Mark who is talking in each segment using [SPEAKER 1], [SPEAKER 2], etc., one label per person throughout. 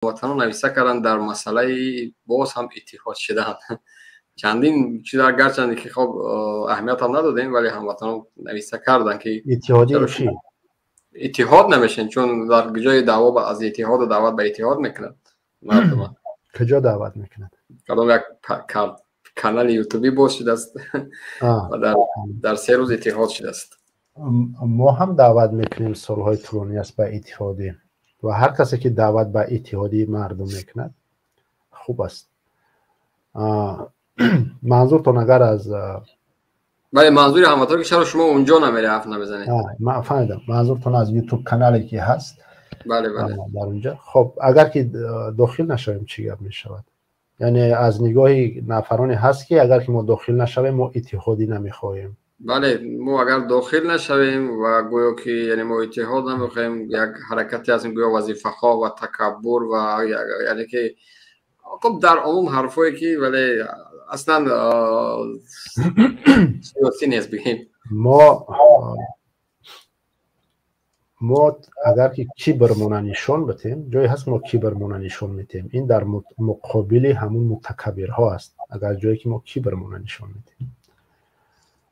[SPEAKER 1] Ҳамватанон нависта карданд дар масъалаи боз ҳам иттиҳод шудан. Чандин чиз, гарчанде ки хоб аҳамиятам надодем, вале ҳамватанон нависта карданд, ки
[SPEAKER 2] иттиҳоди чӣ?
[SPEAKER 1] Иттиҳод намешен, чун дар ҷои даъво аз иттиҳоду даъват ба иттиҳод мекунад мардума.
[SPEAKER 2] Куҷо даъват мекунад?
[SPEAKER 1] Кадом як канали ютубӣ боз шудааст ва дар 3 рӯз иттиҳод шудааст.
[SPEAKER 2] Мо ҳам даъват мекунем, солҳои тӯлонӣ аст, ба иттиҳодӣ, ва ҳар касе ки даъват ба иттиҳодии мардум мекунад, хуб аст. Манзуртон агар аз
[SPEAKER 1] Бале, манзури ҳамватанон, ки чаро шумо унҷо намери, ҳарф намезанед?
[SPEAKER 2] Ман фаҳмидам, манзуртон аз ютуб канале ки ҳаст.
[SPEAKER 1] Бале.
[SPEAKER 2] Дар унҷа, хоб, агар ки дохил нашавем, чӣ гап мешавад? Яъне аз нигоҳи нафароне ҳаст, ки агар ки мо дохил нашавем, мо иттиҳодӣ намехоҳем.
[SPEAKER 1] Бале, мо агар дохил нашавем ва гӯё ки, яъне, мо иттиҳод намехоҳем, як ҳаракате ҳастем, гӯё вазифахоҳ ва такаббур ва, яъне ки, хоб, дар умум ҳарфое ки, вале аслан сиёсӣ нест, бигем.
[SPEAKER 2] Мо агар ки кибрмона нишон битем, ҷое ҳаст, мо кибрмона нишон метем, ин дар муқобили ҳамун мутакаббирҳо аст. Агар ҷое ки мо кибрмона нишон метем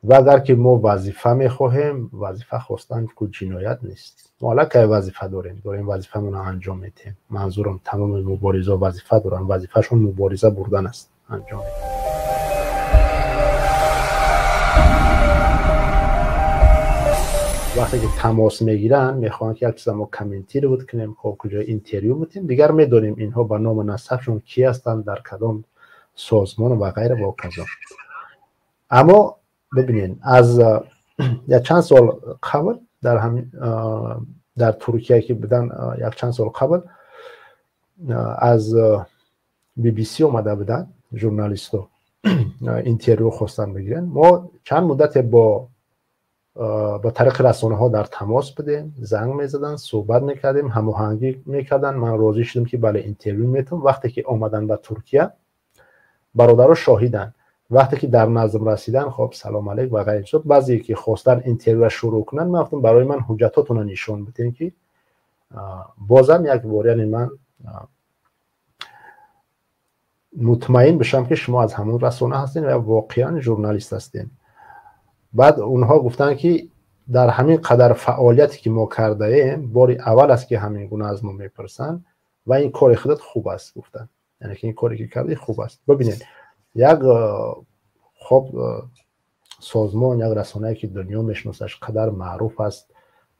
[SPEAKER 2] ва агар ки мо вазифа мехоҳем, вазифа хостан ку ҷиноят нест. Мо аллакай вазифа дорем, вазифамонро анҷом метиҳем. Манзурам, тамоми муборизо вазифа доранд, вазифашон мубориза бурдан аст, анҷом медиҳем. Вақте ки тамос мегиранд, мехоҳанд ки як чиза мо комментировать кунем, хоб, куҷо интервю бутем. Дигар медонем, инҳо ба ному насабшон ки ҳастанд, дар кадом созмон ва ғайра ва казо. Аммо бибинед, аз як чанд сол қабл дар Туркия ки будан, як чанд сол қабл аз BBC омада буданд журналистҳо, интервю хостанд бигиранд. Мо чанд муддате ба тариқи расонаҳо дар тамос будем, занг мезаданд, суҳбат мекардем, ҳамоҳангӣ мекарданд. Ман розӣ шудам, ки бале, интервю метавам. Вақте ки омаданд ба Туркия, бародаро шоҳиданд, вақте ки дар наздам расиданд, хоб, салом алейк ва ғайр чизо, баъзе ки хостанд интервюа шурӯъ кунанд, ман гуфтам, барои ман ҳуҷҷатотонро нишон бидем, ки бозам як бор, яъне, ман мутмаин бишам, ки шумо аз ҳамон расона ҳастед ва воқеан журналист ҳастед. Баъд онҳо гуфтанд, ки дар ҳамин қадар фаъолияте ки мо кардаем, бори аввал аст, ки ҳамин гуна аз мо мепурсанд ва ин кори худат хуб аст, гуфтанд, яъне ки ин коре ки кардӣ, хуб аст. Бибинед, як, хоб, созмон, як расонае ки дунё мешиносаш, қадар маъруф аст,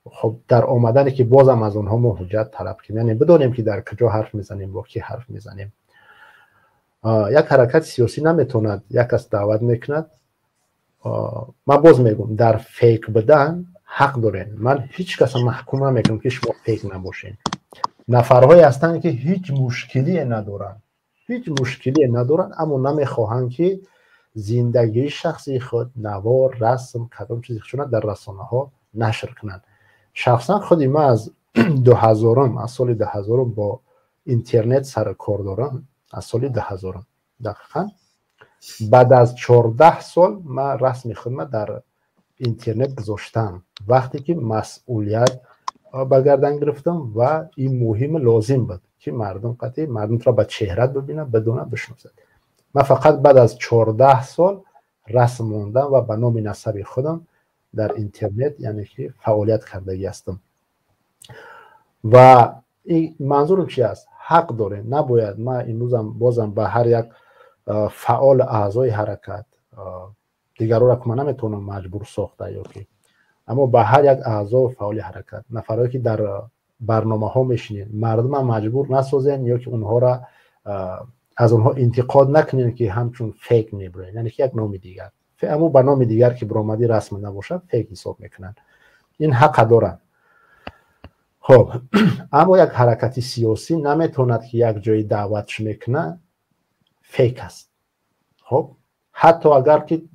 [SPEAKER 2] хоб, дар омадане ки бозам аз онҳо мо ҳуҷҷат талаб кунем, яъне бидонем, ки дар куҷо ҳарф мезанем, бо кӣ ҳарф мезанем. Як ҳаракати сиёсӣ наметавонад, як кас даъват мекунад. Ман боз мегӯм, дар фейк будан ҳақ дорем. Ман ҳеҷ каса маҳкум намекунам, ки шумо фейк набошед. Нафарҳое ҳастанд, ки ҳеҷ мушкилие надоранд, ҳеҷ мушкилие надоранд, аммо намехоҳанд, ки зиндагии шахсии худ, навор, расм, кадом чизи худшона дар расонаҳо нашр кунанд. Шахсан худи ман аз 2000-ум, аз соли 2000-ум бо интернет сару кор дорам, аз соли 2000-ум дақиқан. Баъд аз 14 сол ман расми худма дар интернет гузоштам, вақте ки масъулият ба гардан гирифтам ва ин муҳим лозим буд, ки мардум қатъи мардумро ба чеҳрат бибинад, бидонад, бишносад. Ман фақат баъд аз 14 сол расм мондам ва ба номи насаби худам дар интернет, яъне ки, фаъолият кардагӣ ҳастам. Ва манзурам чи аст? Ҳақ дорем, набояд. Ман имрӯзам бозам ба ҳар як фаъол, аъзои ҳаракат, дигарора ки ман наметавонам маҷбур сохта ё ки, аммо ба ҳар як аъзо, фаъоли ҳаракат, нафарое ки дар барномаҳо мешинед, мардумам маҷбур насозен ё ки онҳоро, аз онҳо интиқод накунем, ки ҳамчун фейк мебироед, яъне ки як номи дигар, аммо ба номи дигар ки биромадӣ, расм набошад, фейк ҳисоб мекунанд. Ин ҳақа доранд, хоб, аммо як ҳаракати сиёсӣ наметавонад, ки як ҷои даъватш мекунад, фейк аст. Хоб, ҳатто агар ки,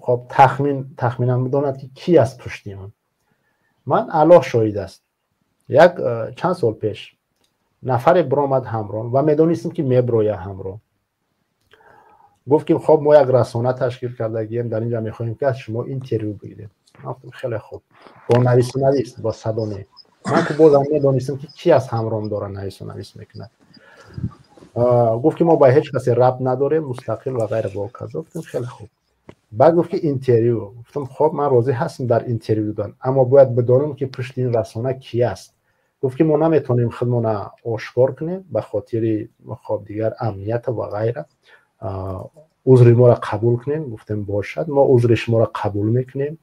[SPEAKER 2] хоб, тахминан бидонад, ки ки аст пушти он. Ман, Аллоҳ шоҳид аст, як чанд сол пеш нафаре биромад ҳамроҳ ва медонистем, ки меброя ҳамроҳ. Гуфт, ки хоб, мо як расона ташкил кардагием, дар инҷа мехоҳем, ки аз шумо интервю бигирем. Ман гуфтам, хеле хуб, бо навису навис, бо садо не. Ман ки бозам медонистам, ки ки аз ҳамроҳам дора навису навис мекунад. Гуфт ки мо ба ҳеҷ касе рабт надорем, мустақил ва ғайра бо казо. Гуфтем хеле хуб. Баъд гуфт ки интервю. Гуфтам хоб, ман розӣ ҳастам дар интервю додан, аммо бояд бидонам ки пушти ин расона ки аст. Гуфт ки мо наметавонем худмона ошкор кунем ба хотири хоб дигар амният ва ғайра, узри моро қабул кунем. Гуфтем бошад, мо узри шуморо қабул мекунем,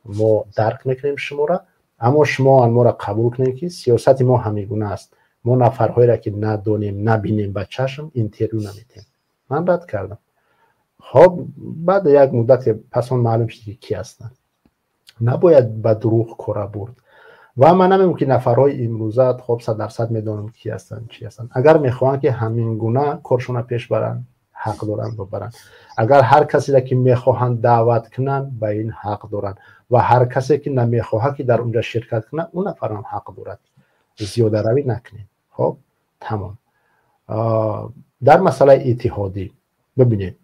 [SPEAKER 2] мо дарк мекунем шуморо, аммо шумо моро қабул кунем ки сиёсати мо ҳамин аст. Мо нафарҳоеро ки надонем, набинем ба чашм, интервю наметем. Ман рад кардам. Хоб, баъд як муддате пас он маълум шуд ки ки ҳастанд. Набояд ба дурӯғ кора бурд. Ва ман намегӯям ки нафарҳои имрӯза хоб 100% медонам ки ҳастанд, чӣ ҳастанд. Агар мехоҳанд ки ҳамин гуна коршона пеш баранд, ҳақ доранд бибаранд. Агар ҳар касеро ки мехоҳанд даъват кунанд, ба ин ҳақ доранд, ва ҳар касе ки намехоҳад ки дар унҷа ширкат кунад, ӯ нафарам ҳақ дорад. Зиёдаравӣ накунем. Хоб, тамом. Дар масъалаи иттиҳодӣ бибинед,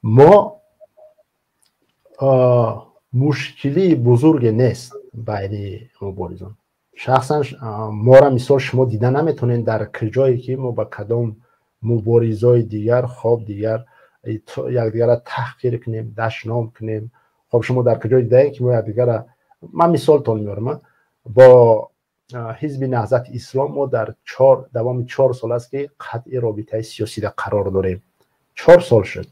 [SPEAKER 2] мо мушкилии бузурге нест байни муборизон. Шахсан моро мисол шумо дида наметонед дар куҷое ки мо ба кадом муборизои дигар хоб дигар якдигарро таҳқир кунем, дашном кунем. Хоб, шумо дар куҷое дидаем ки мо якдигарро, ман мисолтон меорам, бо ҳизби Наҳзати Ислом мо дар давоми 4 сол аст ки қатъи робитаи сиёсида қарор дорем. 4 сол шуд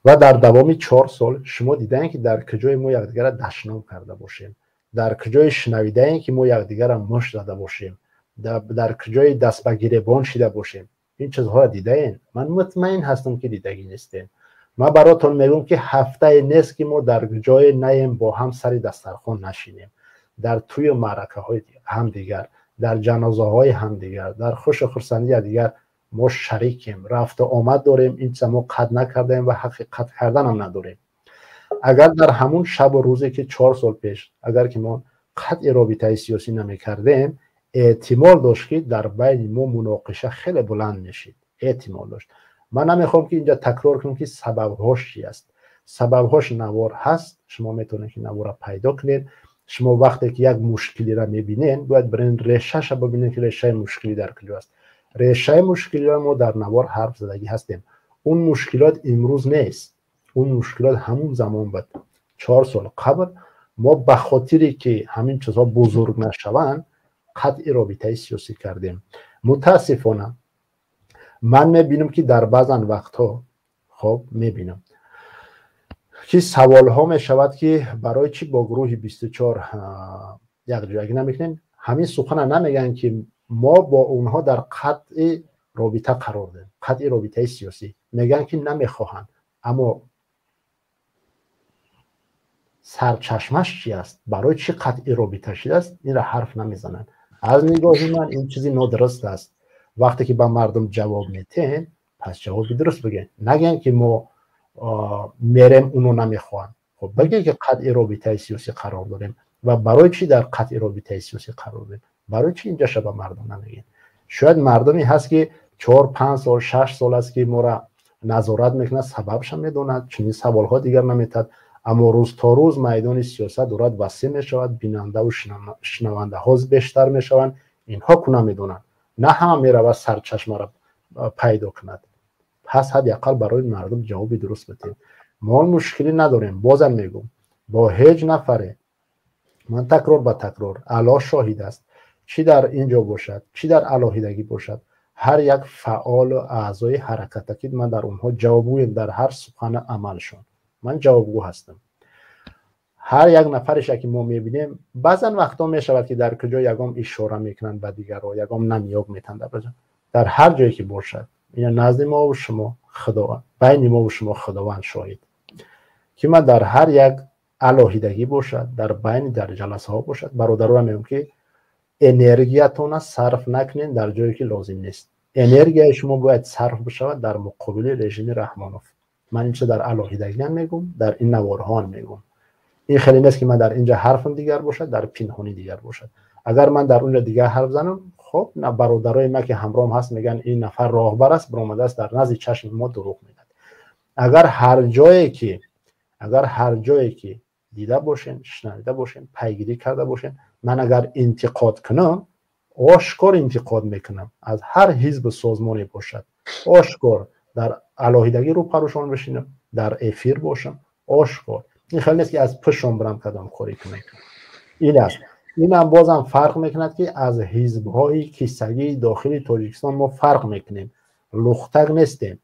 [SPEAKER 2] ва дар давоми 4 сол шумо дидаем ки дар куҷое мо якдигарро дашном карда бошем, дар куҷое шунавидаем ки мо якдигарро мушт зада бошем, дар куҷое даст ба гиребон шида бошем. Ин чизҳоро дидаем? Ман мутмаин ҳастам ки дидагӣ нестем. Ман баротон мегӯям ки ҳафтае нест ки мо дар ҷое наем бо ҳам сари дастархон нашинем, дар тӯю маъракаҳои ҳамдигар, дар ҷанозаҳои ҳамдигар, дар хушу хурсандии дигар мо шарикем, рафту омад дорем. Ин чиза мо қат накардаем ва ҳаққи қат карданам надорем. Агар дар ҳамун шабу рӯзе ки 4 сол пеш агар ки мо қатъи робитаи сиёсӣ намекардем, эҳтимол дошт ки дар байни мо муноқиша хеле баланд мешид. Эҳтимол дошт. Ман намехоҳам ки инҷа такрор кунам ки сабабҳош чи аст. Сабабҳош навор ҳаст, шумо метавонед ки наворро пайдо кунед. Шумо вақте ки як мушкилиро мебинед, бояд бирен решаша бибинед ки решаи мушкилӣ дар куҷо аст. Решаи мушкилиро мо дар навор ҳарф задагӣ ҳастем. Он мушкилот имрӯз нест, он мушкилот ҳамун замон буд, 4 сол қабл. Мо ба хотире ки ҳамин чизҳо бузург нашаванд, қатъи робитаи сиёсӣ кардем. Мутаассифона ман мебинам ки дар баъзан вақтҳо, хоб, мебинам ки саволҳо мешавад ки барои чӣ бо гурӯҳи 24 якҷоягӣ намекунем. Ҳамин сухана намегӯянд ки мо бо онҳо дар қатъи робита қарор дорем, қатъи робитаи сиёсӣ. Мегӯянд ки намехоҳанд, аммо сарчашмаш чи аст, барои чӣ қатъи робита шудааст, инро ҳарф намезананд. Аз нигоҳи ман ин чизи нодуруст аст. Вақте ки ба мардум ҷавоб метиҳем, пас ҷавоби дуруст бигӯем. Нагӯем ки мо мерем, уно намехоҳанд. Хоб, бигӯем ки қатъи робитаи сиёсӣ қарор дорем ва барои чӣ дар қатъи робитаи сиёсӣ қарор дорем. Барои чӣ инҷаша ба мардум намегӯем? Шояд мардуме ҳаст ки 4, 5 сол, 6 сол аст ки моро назорат мекунад, сабабша медонад, чунин саволҳо дигар наметад. Аммо рӯз то рӯз майдони сиёсат дорад васеъ мешавад, бинандаву шунавандаҳо бештар мешаванд. Инҳо ку намедонанд, на ҳама меравад сарчашмаро пайдо кунад. Пас ҳадди ақал барои мардум ҷавоби дуруст бидиҳем. Мо мушкилӣ надорем. Бозам мегӯм, бо ҳеҷ нафаре, ман такрор ба такрор, Аллоҳ шоҳид аст, чӣ дар ин ҷо бошад, чӣ дар алоҳидагӣ бошад, ҳар як фаъолу аъзои ҳараката ки ман дар онҳо ҷавобгӯем, дар ҳар сухану амалшон ман ҷавобгӯ ҳастам. Ҳар як нафареша ки мо мебинем, баъзан вақтҳо мешавад ки дар куҷо ягон ишора мекунанд ба дигарро, ягон намёк метанд, дар ҳар ҷое ки бошад, ина назди мо ва шумо Худованд, байни мо ва шумо Худованд шоҳид, ки ман дар ҳар як алоҳидагӣ бошад, дар байни дар ҷаласаҳо бошад, бародаронам мегӯям ки энергиятона сарф накунед дар ҷое ки лозим нест. Энергияи шумо бояд сарф бишавад дар муқобили режими Раҳмонов. Ман ин чизо дар алоҳидагиам мегӯм, дар ин наворҳоам мегӯм. Ин хеле нест ки ман дар инҷа ҳарфам дигар бошад, дар пинҳонӣ дигар бошад. Агар ман дар унҷа дигар ҳарф занам, хоб, на бародарои ман ки ҳамроҳам ҳаст мегӯянд ин нафар роҳбар аст, баромадааст дар назди чашми мо дурӯғ мегӯяд. Агар ҳар ҷое ки дида бошем, шунавида бошем, пайгирӣ карда бошем, ман агар интиқод кунам, Ошкор интиқод мекунам аз ҳар ҳизбу созмоне бошад, ошкор дар алоҳидагӣ рӯпарӯшон бишинам, дар эфир бошам, ошкор. Ин хеле нест, ки аз пуштшон бирам, кадом корӣ кунам. Ин аст. Инам бозам фарқ мекунад, ки аз ҳизбҳои кисагии дохили Тоҷикистон мо фарқ мекунем. Лухтак нестем.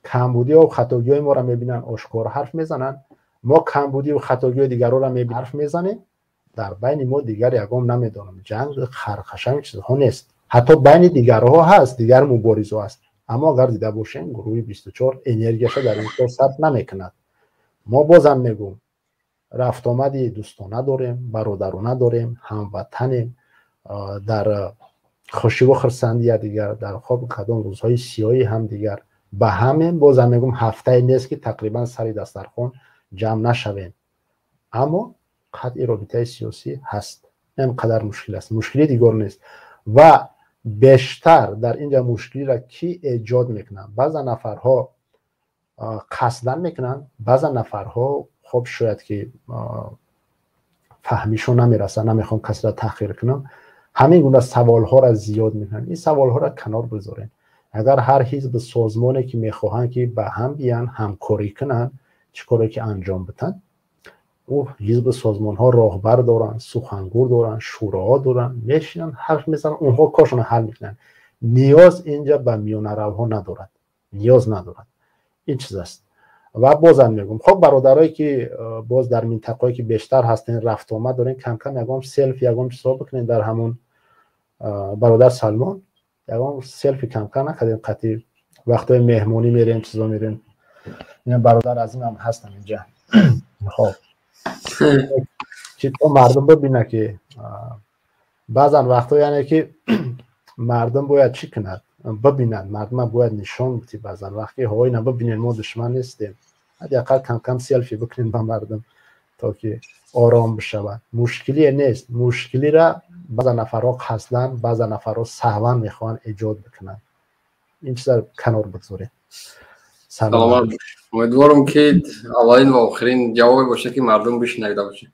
[SPEAKER 2] Камбудиҳо, хатогиҳои моро мебинанд, ошкор ҳарф мезананд. Мо камбудиву хатогиҳои дигарҳоро ҳарф мезанем. Дар байни мо дигар ягон, намедонам, ҷанг, хархашам, чизҳо нест. Ҳатто байни дигарҳо ҳаст, дигар муборизо аст, аммо агар дида бошем, гурӯҳи 24 энергияша дар ин кор сарф намекунад. Мо бозам мегӯм, рафтомади дӯстона дорем, бародарона дорем, ҳамватанем, дар хушиву хурсандӣ якдигар, дар хоб кадом рӯзҳои сиёҳи ҳамдигар ба ҳамем. Бозам мегӯм, ҳафтае нест, ки тақрибан сари дастархон ҷамъ нашавем, аммо қатъи робитаи сиёсӣ ҳаст. Ин қадар мушкил аст, мушкили дигар нест. Ва бештар дар инҷа мушкилиро кӣ эҷод мекунанд? Баъза нафарҳо қасдан мекунанд, баъза нафарҳо, хоб, шояд ки фаҳмишон намерасад, намехоҳам касеро таҳқир кунам, ҳамин гуна саволҳоро зиёд мекунанд. Ин саволҳоро канор бигзорем. Агар ҳар ҳизбу созмоне ки мехоҳанд, ки ба ҳам биянд, ҳамкорӣ кунанд, чӣ коре ки анҷом бидиҳанд, ӯ ҳизбу созмонҳо роҳбар доранд, сухангӯр доранд, шӯроҳо доранд, мешинанд, ҳарф мезананд, онҳо коршонро ҳал мекунанд. Ниёз инҷа ба миёнаравҳо надорад, ниёз надорад. Ин чиз аст. Ва бозам мегӯм, хоб, бародарое ки боз дар минтақое ки бештар ҳастен, рафтуомад дорем, камкам ягон селфи, ягон чизҳо бикунем. Дар ҳамон бародар Салмон, ягон селфи камкам накардем қатъи вақтҳои меҳмонӣ мерем, чизо мерем. Бародар Азимам ҳастам инҷа. Хоб, чи то мардум бибина, ки баъзан вақтҳо, яъне ки мардум бояд чӣ кунад, бибинанд, мардума бояд нишон бити баъзан вақт, ки ҳо, ина бибинед, мо душман нестем. Ҳадди ақал камкам селфи бикунем ба мардум, то ки ором бишавад. Мушкилие нест. Мушкилира баъза нафарҳо қасдан, баъза нафарҳо саҳван мехоҳанд эҷод бикунанд. Ин чиза канор бигзорем.
[SPEAKER 1] Саломат. Умедворам, ки аввалин ва охирин ҷавобе бошад, ки мардум бишнавида бошад.